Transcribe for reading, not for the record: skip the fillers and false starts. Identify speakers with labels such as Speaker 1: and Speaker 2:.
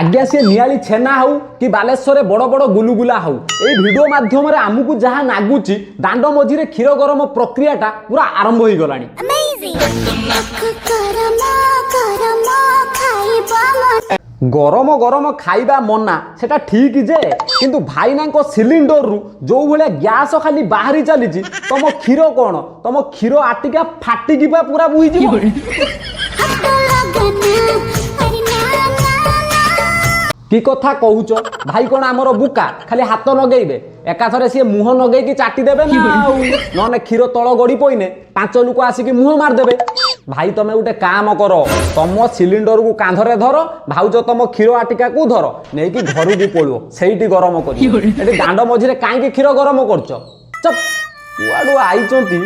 Speaker 1: ଆଜ୍ଞା, ସିଏ ନିଆଳି ଛେନା ହଉ କି ବାଲେଶ୍ୱରରେ ବଡ଼ ବଡ଼ ଗୁଲୁଗୁଲା ହଉ, ଏଇ ଭିଡ଼ିଓ ମାଧ୍ୟମରେ ଆମକୁ ଯାହା ନାଗୁଛି, ଦାଣ୍ଡ ମଝିରେ କ୍ଷୀର ଗରମ ପ୍ରକ୍ରିୟାଟା ପୁରା ଆରମ୍ଭ ହେଇଗଲାଣି।
Speaker 2: ଗରମ ଗରମ ଖାଇବା।
Speaker 1: ଗରମ ଗରମ ଖାଇବା ମନା, ସେଟା ଠିକ ଯେ, କିନ୍ତୁ ଭାଇନାଙ୍କ ସିଲିଣ୍ଡରରୁ ଯୋଉ ଭଳିଆ ଗ୍ୟାସ ଖାଲି ବାହାରି ଚାଲିଛି, ତମ କ୍ଷୀର କ'ଣ, ତମ କ୍ଷୀର ଆଟିକା ଫାଟିକି ପା ପୁରା ବୋହିଯିବ।
Speaker 2: ହାତ ଲଗାନା, ଆରେ ନା ନା ନା।
Speaker 1: କି କଥା କହୁଛ ଭାଇ? କ'ଣ ଆମର ବୁକା ଖାଲି ହାତ ନଗେଇବେ? ଏକାଥରେ ସିଏ ମୁହଁ ନଗେଇକି ଚାଟି ଦେବେ ନା ଆଉ। ନହେଲେ କ୍ଷୀର ତଳ ଗଡ଼ି ପଇନେ ପାଞ୍ଚ ଲୋକ ଆସିକି ମୁହଁ ମାରିଦେବେ। ଭାଇ, ତମେ ଗୋଟେ କାମ କର, ତମ ସିଲିଣ୍ଡରକୁ କାନ୍ଧରେ ଧର, ଭାଉଜ ତମ କ୍ଷୀର ଆଟିକାକୁ ଧର, ନେଇକି ଘରକୁ ପଳୁଅ, ସେଇଠି ଗରମ କରିବ। ଏଠି ଦାଣ୍ଡ ମଝିରେ କାହିଁକି କ୍ଷୀର ଗରମ କରୁଛ? ଚପ୍, କୁଆଡୁ ଆଇଛନ୍ତି।